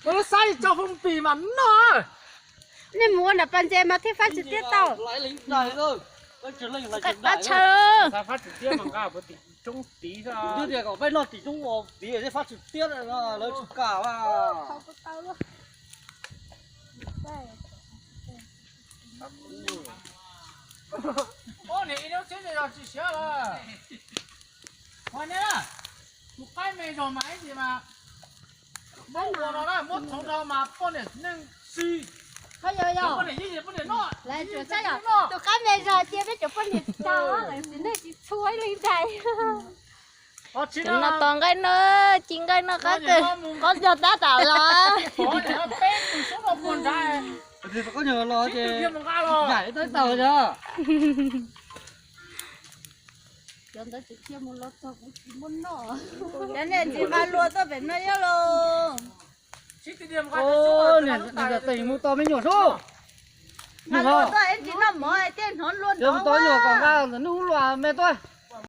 Ua lub xab li tso fooj pis mas noj. Nej mus ua nram pas ntses mas thiaj fab tsis tiab tau. Qab tshaw. Peb noj tim roob tiv thiaj fab tsis tiab, lawv tsis kam. Poj niam ib lub txhib zog tsis siav los. Ua ne, tus qaib me zog mas ib ntsis mas muab ua no na, muab txhoov rau mas poj niam neeg si. Poj niam yeej poj niam noj. Tus qaib me zog cia peb cov poj niam tsis tau, lawv txiv neej tsis txhua ib leeg ntag. Cov no tos nqaij no, ci nqaij no qab kawg, qaub ncaug tab tom los. Cov ntawd tsis qab los, cov ntawd tsis qab los, cov niag tsis nqa lua tuaj pem no yog los. Niam tes mus tos me nyuam sub. Nqa lua tuaj ib ntsis noj mov thiaj hnov lua nrov. Mus tos me nyuam kom nqa ntawm hnub luas me tuaj.